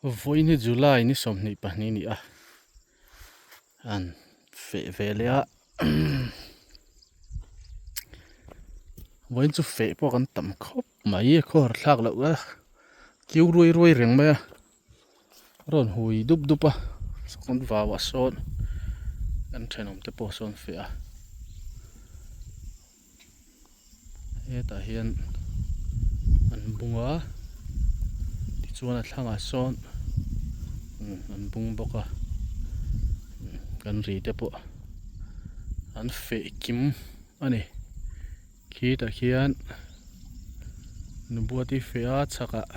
Vawiin hi July ni 22 ni a an feh ve leh a vawiin chu feh pawh kan tam khawp mai a khawhar thlak loh a kiu ruai ruai reng mai a rawn hui dup dup a sawn vau ah sawn kan thenawm te pawh sawn feh a. Hetah hian an bung a tichuan a thlangah sawn an bung bawk a kan ri te pawh an feh kim a ni khitah khian nubuat hi feh a chhakah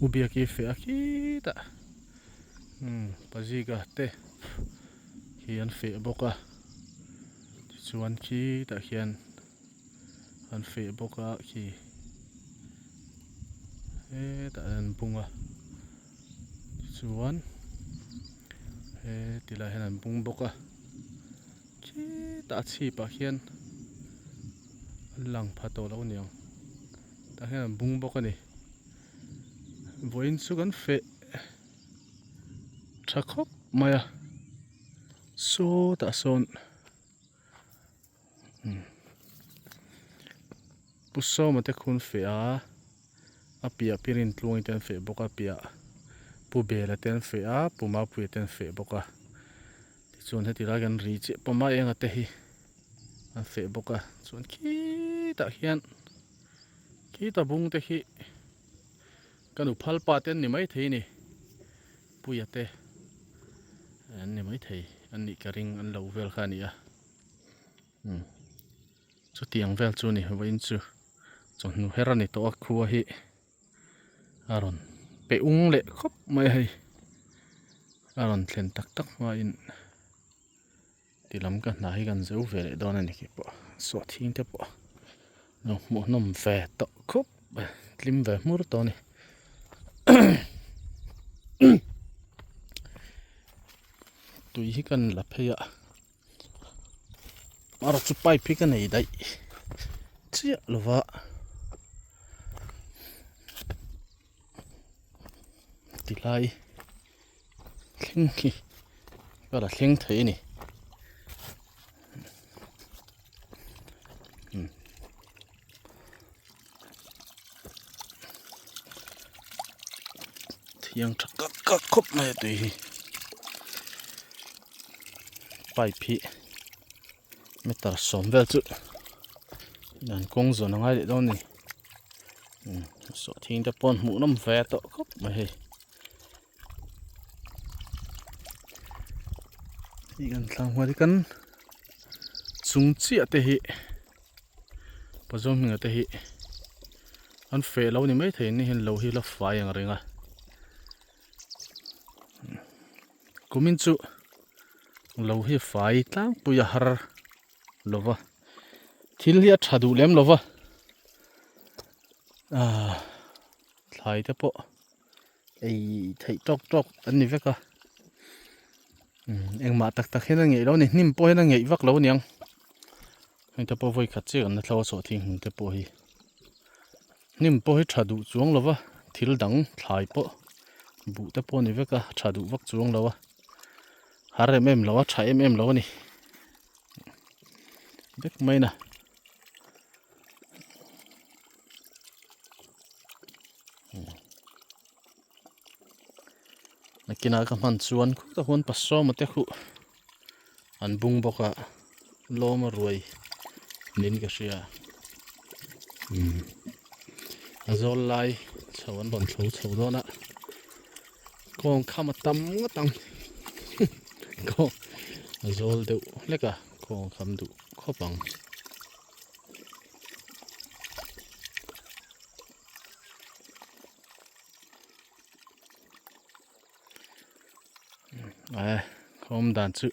u biak hi feh a khitah pazika te hi an feh bawk a. Tichuan khitah khian an feh bawk a khi hetah hian an bung a tichuan heti lai hian an bung bawk a khitah a chhip ah khian an lang pha tawh lo aniang tah hian an bung bawk a ni vawiin chu kan feh tha khawp mai a. Sawtah sawn Pu Sawma te khun feh a, a piah pi Rintluangi te an feh bawk a, a piah Pu Bela te an feh a, Pu Mapuia te an feh bawk a. Tichuan heti lai kan ri chiah pawm a, enga te hi an feh bawk a, chuan khitah khian khita bung te khi ka nu phal pa te an ni maithei a ni. Puia te an ni maithei an nih ka ring an lo vel kha a ni a umm chutiang vel chu a ni vawiin chu chawhnu her a ni tawh a khua hi a rawn pe ung leh khawp mai a hei a rawn thlen tak tak hmain ti lam ka hna hi kan zo ve leh dawn a ni khi pawh sawhthing te pawh lo hmuhnawm ve tawh khawp mai tlim ve hmur tawh a ni tui hi kan la phei a erawh chu pipe hi ka nei daih chiah lo va tilai. Thleng khi ka la thleng thei a ni. Thiang tha kak kak khawp mai a tui hi. Pipe hi meter sawm vel chu an kawng zawn a ngai leh dawn a ni. Sawhthing te pawh an hmuh nawm ve tawh khawp mai hei. Hei kan thlang hma te kan chung chiah te hi pazawm hminga te hi an feh lo ni maithei ni hian lo hi la fai ang reng a kumin chu lo hi fai tlangpui a har lo va thil hi a tha duh lem lo va ah thlai te pawh. Ei theih tawk tawk an ni vek a engmah tak tak hian a ngeih lo a ni hnim pawh hian a ngeih vak lo a niang heng te pawh vawi khat chiah kan la thlo a sawhthing hmun te pawh hi hnim pawh hi tha duh chuang lo va thil dang thlai pawh buh te pawh a ni vek a tha duh vak chuang lo a har em em lo a tha em em lo a ni vek mai na. Nakinah ka hman chuan khutah khuan pasawma te khuh an bung bawk a lawm a ruai niin ka hria umm a zawl lai chho an rawn thlo chho dawn a kawng kham a tam ngawt ang kawng a zawl deuh hlek a kawng kham duh khawp ang. Ae khawm dan chu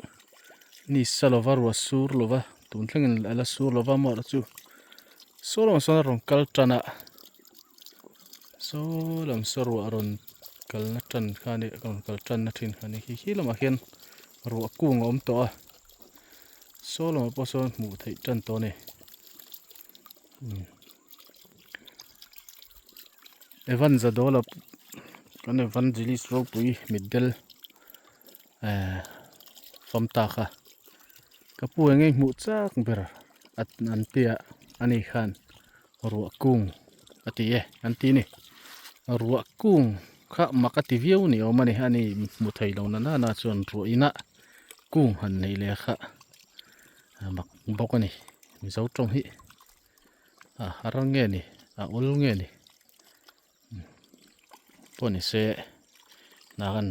ni sa lova ruah sur lova tun thlengin a la sur lova maw chu saw lamah sawn a rawn kal tan a saw lam saw ruah a rawn kal na tan kha a ni a rawn kal tan na thin kha a ni khi khi lamah khian ruah kung a awm tawh a saw lamah pawh sawn hmuh theih tan tawh a ni. Evan Zadola. Kan evangelist ropui mitdel eh fam ta kha ka pu eng nge hmuh chak ber an tia ani khan ruah kung a ti e an ti a ni ruah kung kha mak a ti viau ni awm a ni ani hmu thei lo na nana chuan ruah inah kung han neih leh kha mak bawk a ni mizo tawng hi a har nge ni a awl nge ni. Pawh ni se hna kan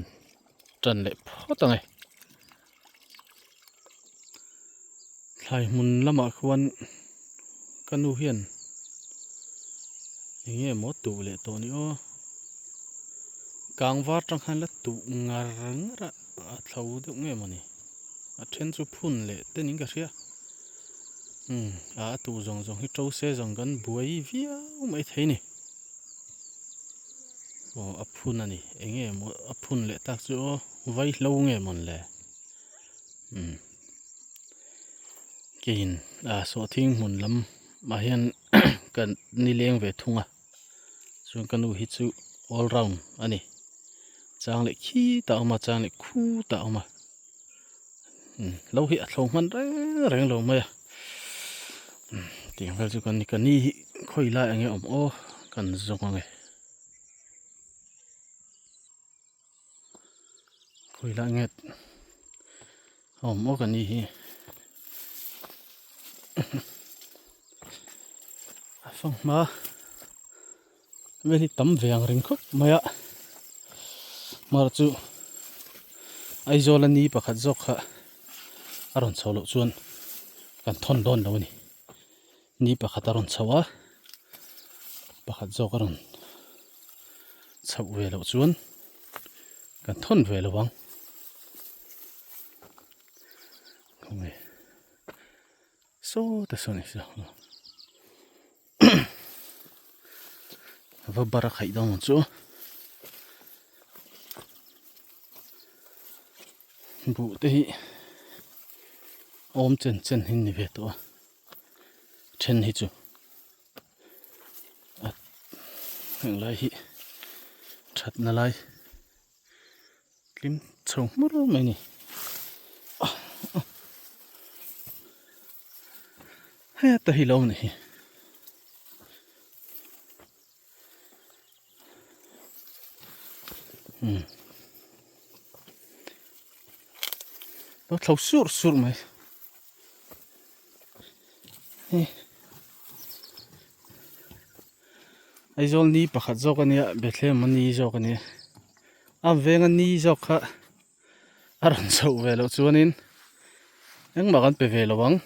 tan leh phawt ang e. Thlai hmun lamah khuan ka nu hian eng nge maw tuh leh tawh ni aw. Kang var tang khan la tuh ngar ngar a, a thlo deuh nge maw ni. A then chu phun leh te niin ka hria. Umm a tuh zawng zawng hi to se zawng kan buai viau mai thei ni. Aw a phun a ni eng nge maw a phun leh tak chu aw vaihlo nge mawn le umm keiin a sawhthing hmun lam ah hian ka nileng ve thung a chuan ka nu hi chu all round a ni chang leh khi tah a awm a chang leh khu tah a awm a umm lo hi a thlo hman reng reng lo mai a umm tiang vel chu kan ni ka ni hi khawi lai ang nge awm aw kan zawng ang e khawi lai nge awm aw ka ni hi a fanghma vel hi tam ve ang reng khawp mai a mar chu Aizawl a ni pakhat zawk kha a rawn chho loh chuan kan thawn dawn lo a ni ni pakhat a rawn chho a pakhat zawk a rawn chhoh ve loh chuan kan thawn ve lo ang khawnge saw te sawn i va bar a khaih dawn ang chu buh te hi awm chen chen hi ni ve tawh a then hi chu a heng lai hi thatna lai tlim chho hmur mai a ni heta hi lo ni hi umm lo thlo sur sur mai hei Aizawl ni pakhat zawk a nia Bethlehem a ni zawk a nia a venga ni zawk kha a rawn chhoh ve loh chuanin engmah kan pe ve lo ang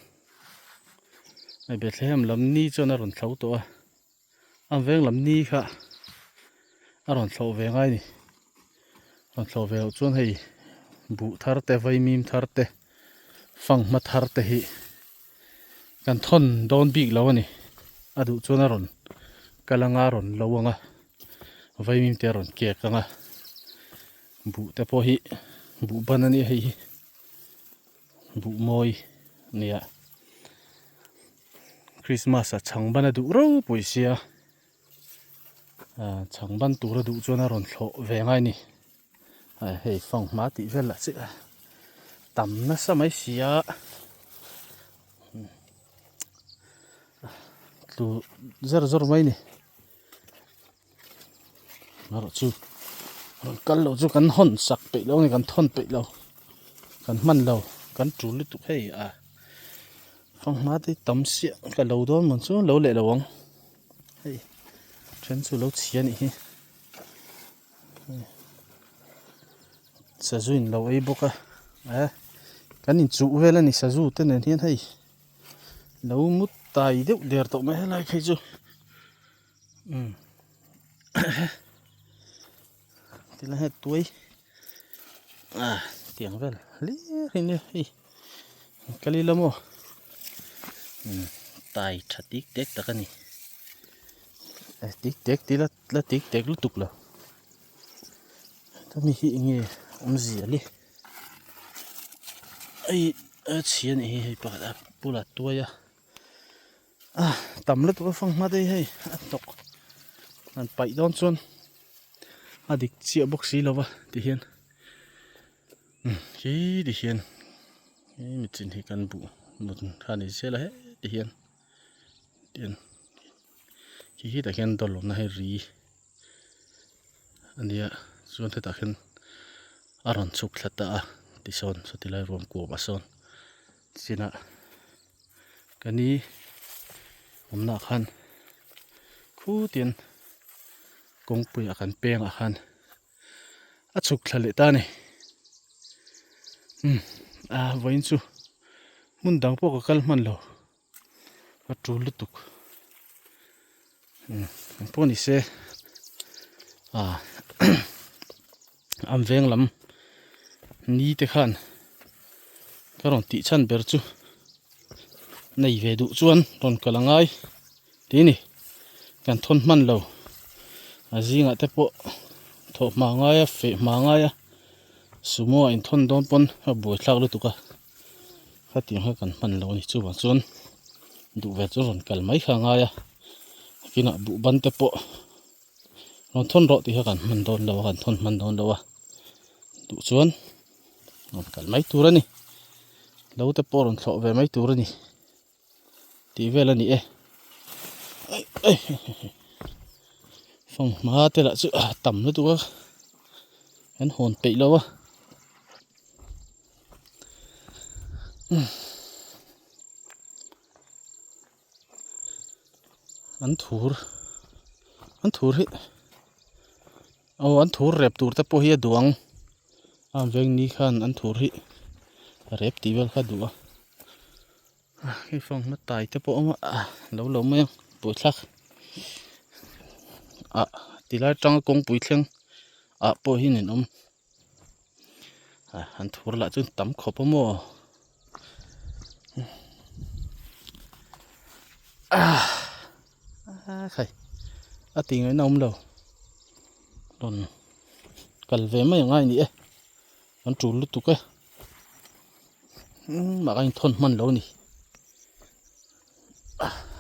hei Bethlehem lam ni chuan a rawn thlo tawh a a veng lam ni kha a rawn thlawh ve ngai a ni rawn thlawh ve loh chuan hei buh thar te vaimim thar te fanghma thar te hi kan thawn dawn bik lo a ni a duh chuan a rawn kal anga a rawn lo ang a vaimim te a rawn kek ang a buh te pawh hi buh ban a nia hei hi buh mawi a nia Christmas ah chhang ban a duh ropui sia ah chhang ban tur a duh chuan a rawn thlawh ve ngai a ni. Hei fanghma tih vel lah chiah tam nasa mai si a tlu zar zawr mai a ni erawh chu rawn kal loh chu kan hawn sak peih lo a ni kan thawn peih lo kan hman lo kan tul lutuk hei a fanghma te hi tam siah ka lo dawn mawn chu lo leh lo ang hei then chu lo chhia a nih hi. Sazu in lo ei bawk a eh kan inchuh vel a ni sazu te nen hian hei lo mut tai deuh der tawh mai helai phei chu umm tilai hian tuai ah tiang vel hlir hi nia hei kal ila maw umm tai tha tik tek tak a ni eh tik tek tih ila. La tik tek lutuk lo hemi hi enge awmzia le hei a chhia anih hi hei pakhat a bulah tuai a ah tam lutuk a fanghma te hi hei a hnawk han paih dawn chuan A dik chiah bawk si lova ti hian umm khi ti hian hemi chin hi kan buh mut kha ni zel a heti hian tian khi hetah hian dawlh awmna hi ri a nia chuan hetah hian a rawn chhuk thla ta a tisawn sawti lai ruam kuam ah sawn chinah ka ni awmna ah khan khutian kawngpui ah kan peng ah khan a chhuk thla leh ta a ni umm a vawiin chu hmun dang pawh ka kal hman lo a tul lutuk umm engpawh ni se ah an veng lam ni te khan ka rawn tih chhan ber chu nei ve duh chuan rawn kal a ngai tih a ni kan thawn hman lo a zingah te pawh thawh hma ngai a feh hma ngai a sumo ah inthawn dawn pawn a buaithlak lutuk a khatiang kha kan hman lo a ni chuvang chuan duh ve chu rawn kal mai kha a ngai a kinah buh ban te pawh rawn thawn rawh tih kha kan hman dawn lo a kan thawn hman dawn lo a duh chuan rawn kal mai tur a ni lo te pawh rawn thlawh ve mai tur a ni tih vel a ni e fanghma te lah chu a tam lutuk a kan hawn peih lo a an thur an thur hi aw an thur rep tur te pawh hi a duh ang a veng ni khan an thur hi rep tih vel kha a duh a hei fanghma tai te pawh a awm a lo lo mai ang buaithlak ah tilai atanga kawngpui thleng ah pawh hian in awm. An thur lah chu tam khawp a maw khai a tih ngaihna awm lo rawn kal ve mai angai a ni e an tul lutuk e engmah a inthawn hman lo a ni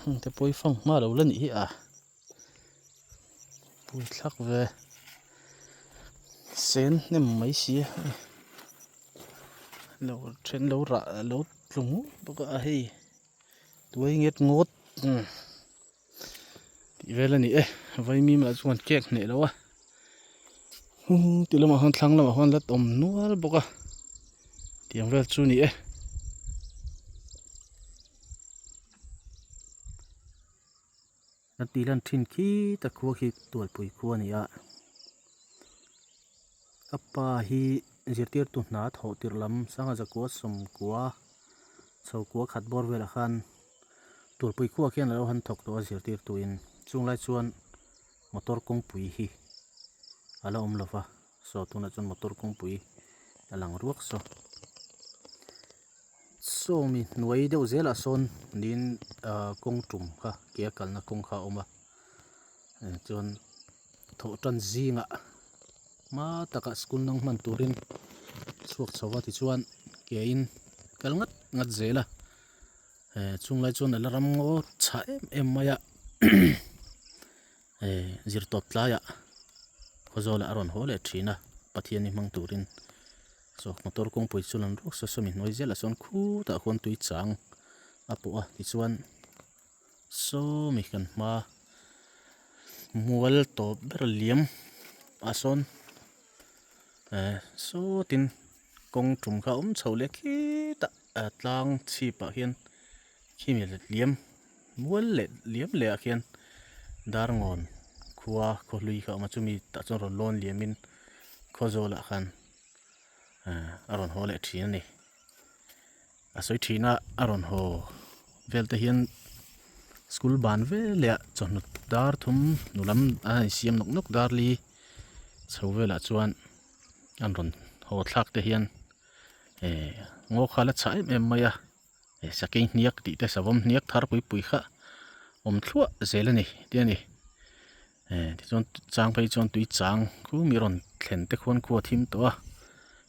heng te pawh hi fang hma lo la nih hi a. Pui thlak ve sen hnem mai si a lo then lo rah lo tlu ngut bawk a hei tuai nget ngawt tih vel a ni e vaimim lah chuan cake hneh lo a ti lamah khan thlang lamah khan la tawm nual bawk a tiang vel chu a ni e. Kan tih lan thin khi ta khua khi tualpui khua a ni a ka pa hi zirtirtu hna thawh tirh lam sangha zakua sawmkua chhokua khat bawr velah khan tualpui khua khian alo han thawk tawh a zirtirtu in chung lai chuan motor kawngpui hi a la awm lova saw tunah chuan motor kawngpui a lang ruak saw. Sawmi hnuai deuh zelah sawn niin ahh kawng tum kha ke a kalna kawng kha a awm a chuan thawh tan zingah hma takah school nang hman turin chhuak chho va tichuan ke in kal ngat ngat zel a eh chung lai chuan a la ram ngaw chhah em em mai a eh zirtawp tlaiah khawzawlah a rawn haw leh thin a Pathian hi hmang turin. Saw motor kawngpui chu lan ruak saw sawmi hnuai zelah sawn khutah khuan tui chang a pawh a tichuan sawmi kan hma mual tawp ber liam ah sawn eh sawtin kawng tum kha a awm chho leh khitah tlang chhip ah hian khimi liam mual leh liam leh ah khian darngawn khua khawhlui kha a awm a chumi tah chuan rawn lawn liam in khawzawl ah khan a rawn haw leh thin a ni a sawi thin a a rawn haw vel te hian school ban veleh ah chawhnu dar thum nu lam a insiam nawk nawk dar li chho velah chuan an rawn haw thlak te hian eh ngaw kha la chhah em em mai a sakei hniak tih te savawm hniak thar pui pui kha awm thluah zel a ni tih a ni. Eh tichuan chang phei chuan tui chang khu mi rawn thlen te khuan khua a thim tawh a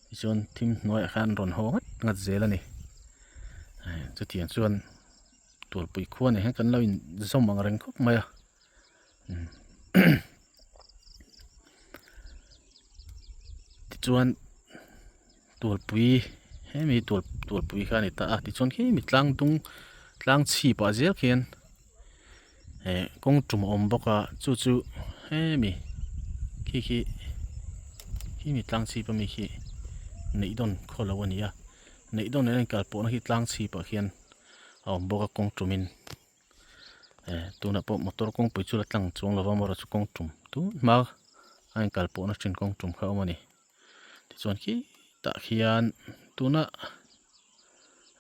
tichuan thim hnuaiah khan rawn haw ngat ngat zel a ni eh chutiang chuan tualpui khua nen hian kan lo inzawm ang reng khawp mai a. Tichuan tualpui hemi tual tualpui kha a ni ta a tichuan khimi tlang dung tlang chhip ah zel khian eh kawng tum a awm bawk a chu chu hemi khi khi khimi tlang chhip ami khi neih dawn khaw lo a ni a neih dawn nen a inkal pawhna khi tlang chhip ah khian a awm bawk a kawng tumin. Eh tunah pawh motor kawngpui chu la tlang chuang lova amaherawhchu chu kawng tum tun hma a inkal pawhna thin kawng tum kha a awm a ni tichuan khi tah khian tuna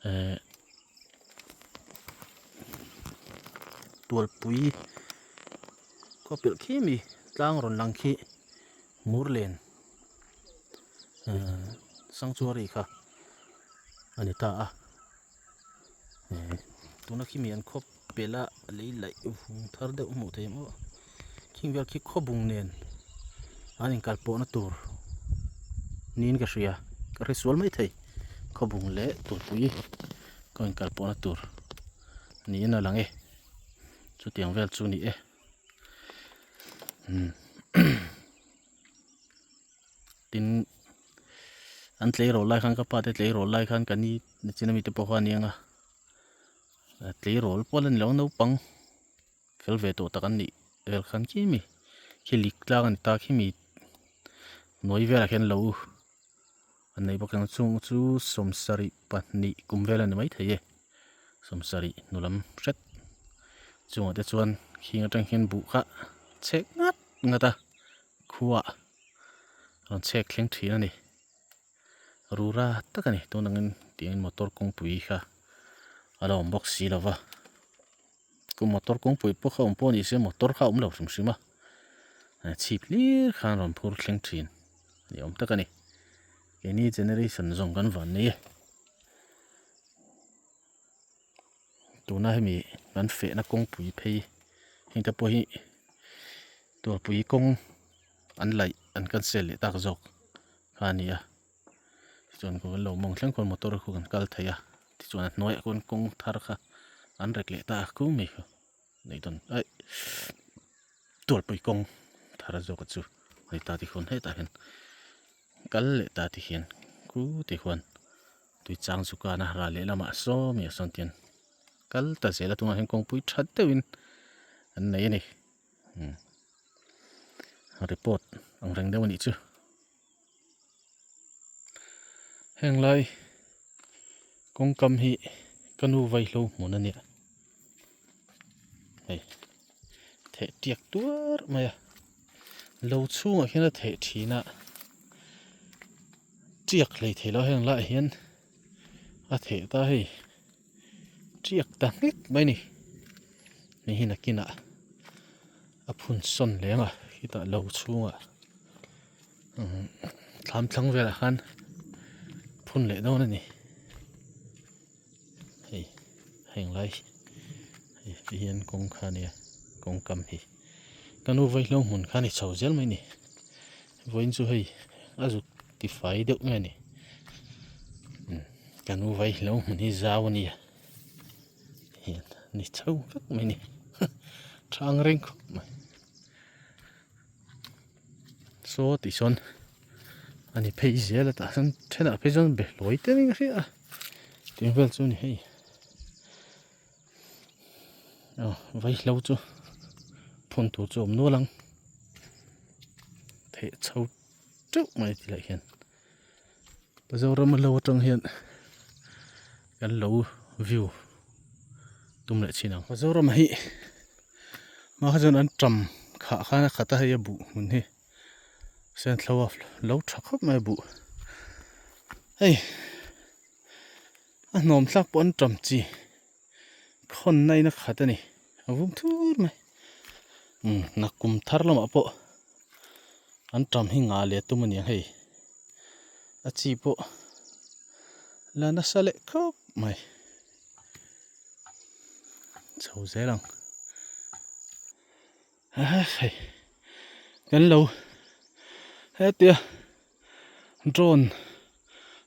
eh tualpui khawpilh khi mi tlang rawn lang khi Murlen eh sanctuary kha a ni ta a. Tuna khi mi an khaw pelh a lei laih vung thar deuh hmuh theih ang aw khing vel khi khaw bung nen an inkal pawhna tur niin ka hria ka hre sual mai thei khaw bung leh tualpui ka inkal pawhna tur niin a lang e chutiang vel chu a ni e umm. Tin an tleirawl lai khan ka pa te tleirawl lai khan ka ni nichin ami te pawh kha a ni ang a tleirawl pawh la ni lo naupang fel ve tawh tak an nih vel khan khi mi khi lik tlang a ni ta khi mi nawi velah khian lo an nei bawk ang chung chu sawmsarih pahnih kum vel a ni maithei e sawmsarih hnu lam hret chungah te chuan khing atang hian buh kha chhek ngat ngat a. Khuaah rawn chhek thleng thin a ni. Rura tak a ni. Tun angin tiangin motor kawngpui kha a la awm bawk si lo va. Ku motor kawngpui pawh kha awm pawh ni se motor kha a awm lo hrim hrim a. Chhip hlir khan rawn phur thleng thin ni awm tak a ni. Keini generation zawng kan van nei e. Tuna hemi kan fehna kawngpui phei heng te pawh hi tualpui kawng an laih an cancel leh tak zawk kha a ni a tichuan kan lo mawng thleng khawn motor khu kan kal thei a tichuan a hnuaiah khawn kawng thar kha an rek leh ta a khu mai kha nei dawn aih tualpui kawng thar zawk a chu a ni ta tikhuan hetah hian kal leh ta tikhian khu tikhuan. Tui chang chu kan a ral lehlamah saw mi a sawn tian kal ta zel a tunah hian kawngpui tha deuhin an nei a ni umm report ang reng deuh a nih chu heng lai kawngkam hi ka nu vaihlo hmun a nia hei theh tiak tuar mai a lo chhungah hian a theh thin a. Tiak hlei thei lo heng laiah hian a theih ta hei tiak ta nghek mai a ni hei hi nakinah a phun sawn leng a khitah lo chhungah umm thlam thlang velah khan phun leh dawn a ni hei heng lai hei ti hian kawng kha a nia kawng kam hi ka nu vaihlo hmun kha a ni chho zel mai a ni vawiin chu hei a zuk ti fai deuh nge ni umm ka nu vaihlo hmun hi zau a nia hian ni chho vek mai a ni tha ang reng khawp mai saw tih sawn a ni phei zel a tah sawn thenah phei chuan behlawi te eng hria a tih vel chu a ni hei aw vaihlo chu phun tur chu a awm nual ang theih chho teuh mai ti lah hian Mizoram a lo atang hian kan lo view tum leh chin ang Mizoram hi hma kha chuan an tam khah khan a khat a hei a buh hmun hi senthlo a lo tha khawp mai a buh hei a hnawm thlak pawh an tam chi khawn na in a khat a ni a vum thur mai umm nakum thar lamah pawh an tam hi ngah leh tum a ni ang hei a chi pawh la nasa leh khawp mai chho zel ang hei kan lo hetia drone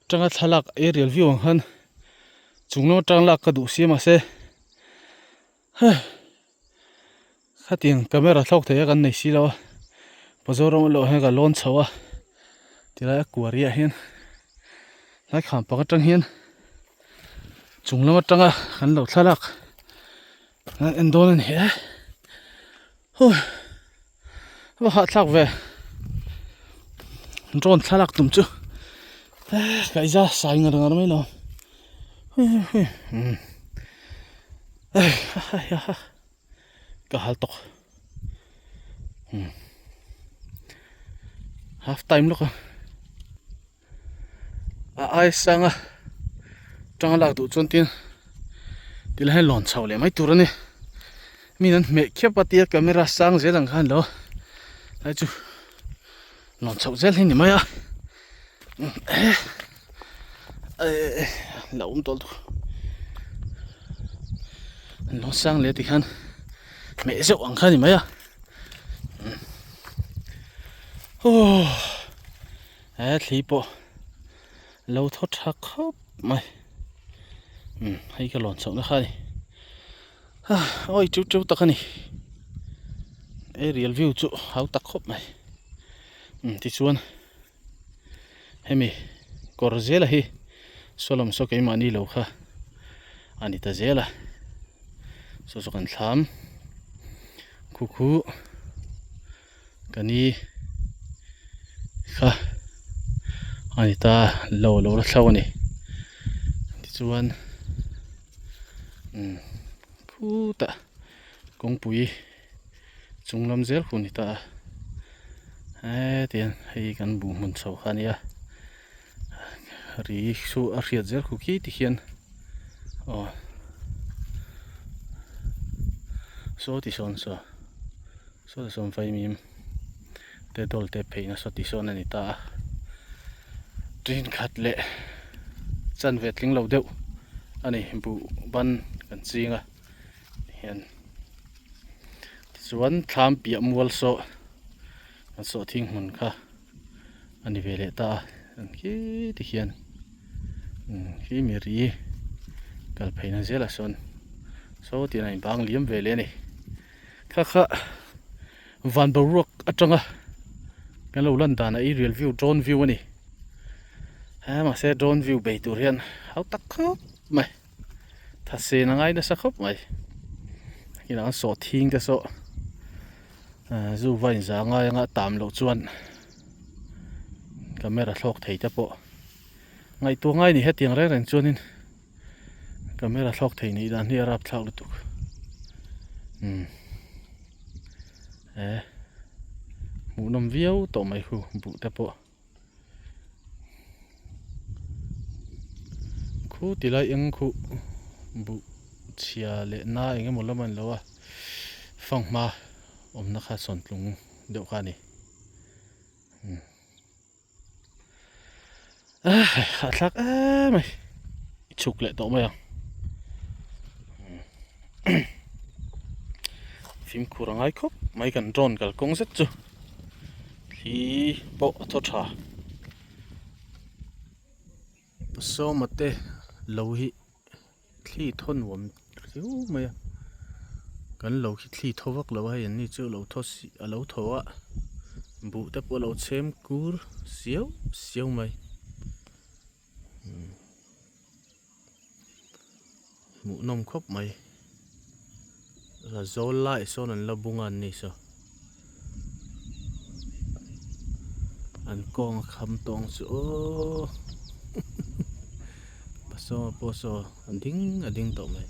atanga thlalak aerial view ang khan chung lam atang lak ka duh si mahse hei khatiang camera thlawk thei a kan nei si lo a Mizoram a loh hian ka lawn chho a. Tilai a kuari ah hian tlai kham pak atang hian chung lam atanga kan lo thlalak kan en dawn a ni e huh a hahthlak ve drone thlalak tum chu kaihza sai ngar ngar mai lo ka hal tawk half time lawk a a ai sanga tanga lak duh chuan tin tilai hian lawn chho leh mai tur a ni mi an hmeh khiap a tia camera sang zel ang khan lo lai chu lawn chhoh zel hi ni mai a la awm tawh lo sang leh tikhan hmeh zeuh ang kha ni mai a aw he thli pawh lo thaw tha khawp mai hei ka lawn chhoh na kha a ni awi teuh teuh tak a ni aerial view chu hau tak khawp mai tichuan. Hemi kawr zela hi Solom saw keimahni lo kha a ni ta zel a, saw saw kan thlam khu khu ka ni kha a ni ta lo lo la thlo a ni tichuan umm khutah kawngpui. Chung lam zel khu ni ta a hetiang hei kan buh hmun chho kha a nia ri chu a hriat zel khu khi ti hian aw saw ti sawn saw saw ti sawn vaimim te dawl te pheina saw ti sawn a ni ta a tin khat leh chanve tling lo deuh a ni buh ban kan ching a. Hian tichuan thlam piah mual saw an sawh thing hmun kha a ni ve leh ta a an khi ti hian khi miri kal pheina zelah sawn saw tiang a inbang liam ve leh a ni kha kha van boruak atanga kan lo lan danah hi real view drone view a ni he mahse drone view bei tur hian hau tak khawp mai. Thasên a ngai nasa khawp mai inah an sawh thing te saw zu va inza ngai anga tam loh chuan camera thlawk thei te pawh ngaihtuah ngai ni hetiang reng reng chuanin camera thlawk thei nih dan hi a rapthlak lutuk umm eh hmuhnawm viau tawh mai hu buh te pawh. Khu ti lai eng khuh buh chhia leh na eng emaw lam a ni lo a fanghma awmna kha sawntlung deuh kha a ni hahthlak em mai i chhuk leh tawh mai ang fimkhur a ngai khawp mai kan drone kalkawng zet chu. Thli pawh a thaw tha. Sawma te lo hi thli thaw nuam riau mai a kan lo hi thli thaw vak lo a hei an ni chu lo thaw si a lo thaw a buh te pawh a lo chhem kur siau siau mai hmuhnawm khawp mai zawl lai sawn an la bung a an ni saw an kawng a kham tawng chu aww pasawma pawh saw a ding a ding tawh mai.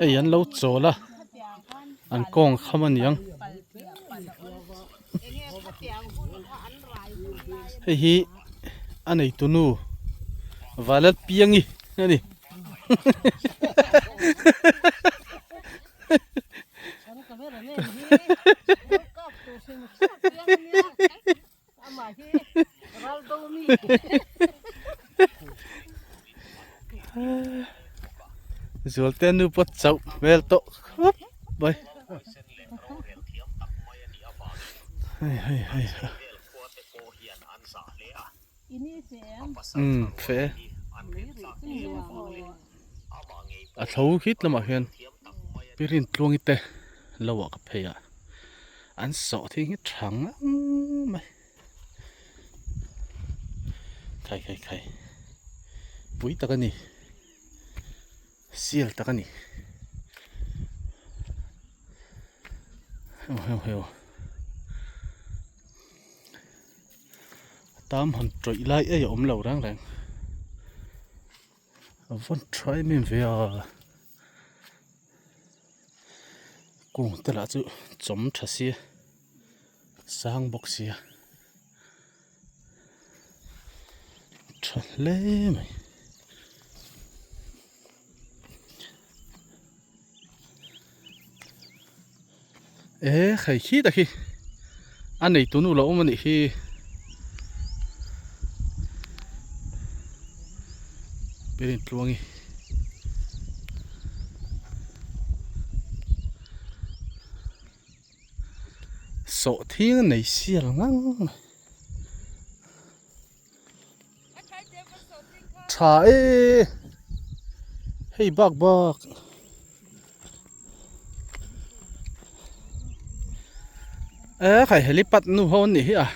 Hei an lo chawl a an kawng kham a niang hei hi a neitu nu Violet Piangi a ni. Zualte nu pawh chauh hmel tawh khawp mai hei hei hei. Umm feh e. A tho khit lamah hian Pirin Tluangi te lo ah ka phei a, an sawh thing hi tha ngang mai. Khai khai khai pui tak a ni sial tak a ni heu heu heu. Tam han tawih lai ei a awm lo reng reng a vawn tha em em ve a kung te lah chu chawm tha sia sang bawk sia tha hle mai. E hei khi tak hi a neitu nu lo awm a nih hi Pirin Tluangi sawhthing a nei sial ngang mai. Tha e hei bak bak e khai helipad nu ho an nih hi a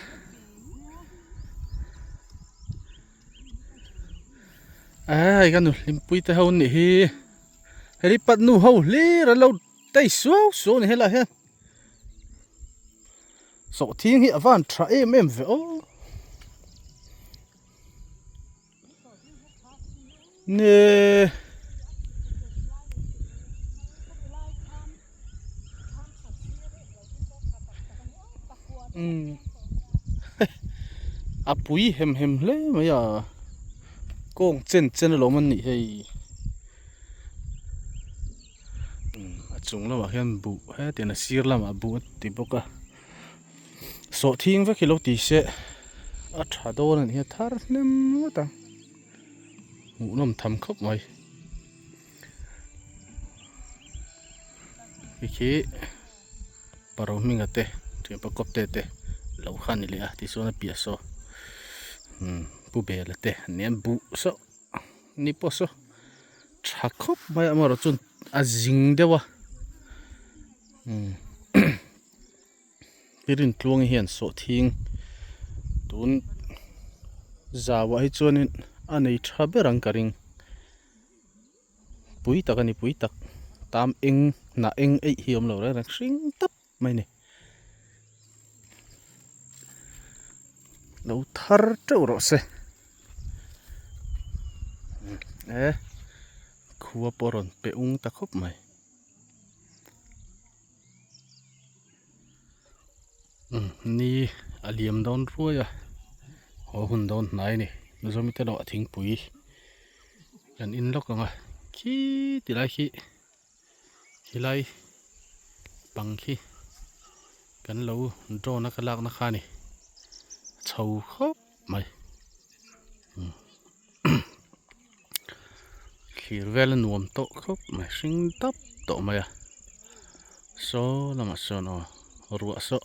e hei ka nu hlimpui te ho an nih hi helipad nu ho hlir an lo tei suau suau a ni helaiah hian. Sawhthing hi a van tha em em ve aw. Ne umm a pui hem hem hle mai a kawng chen chen alawm an nih hei. A chung lamah hian buh hetiang a sir lamah buh a ti bawk a sawhthing vek hi lo ti se a tha dawn a ni hi a thar hnem ngawt ang hmuhnawm tham khawp mai hei khi paro hminga te thianpa kawp te te lo kha a ni leh a tichuan a piah saw pu bela te an nia buh saw. Ni pawh saw tha khawp mai a amaherawh chuan a zing deuh a umm Pirin Tluangi hian sawhthing tun zauah hi chuanin a nei tha ber ang ka ring pui tak a ni pui tak tam eng hnah eng eih hi a awm lo reng reng hring tawp mai a ni. Lo thar teuh rawh se e khua pawh a rawn pe ung ta khawp mai umm ni a liam dawn ruai a haw hun dawn hnai a ni Mizoram te erawh thingpui kan in lawk ang a khi ti lai khi. Helai pang khi kan lo drone a ka lakna kha a ni chho khawp mai thlir vel a nuam tawh khawp mai hring tap tawh mai a saw lamah sawn aw ruah saw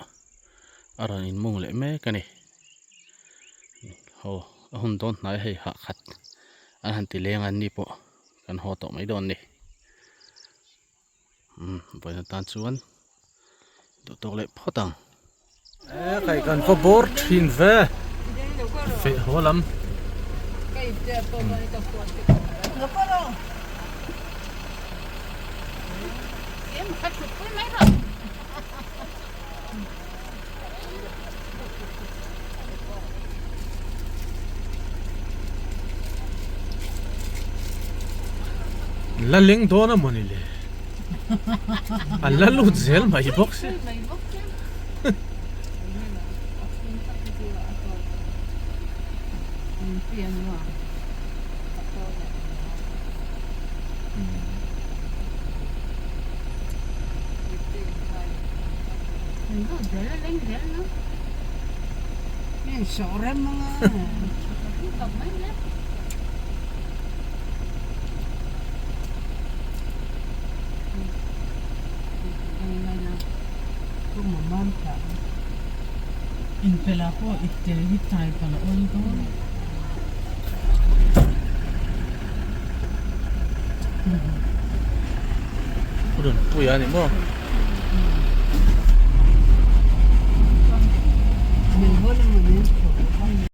a rawn in mung leh mek a ni aw a hun dawn hnai hei hah khat an han ti leng a an ni pawh. Kan haw tawh mai dawn ni. Umm vawiin atan chuan duh tawk leh phawt ang. E kai kan va bawr thin ve feh haw lam. La leng dawn a mawni le an la lut zel mai bawk si Pu Nunpuia a ni maw?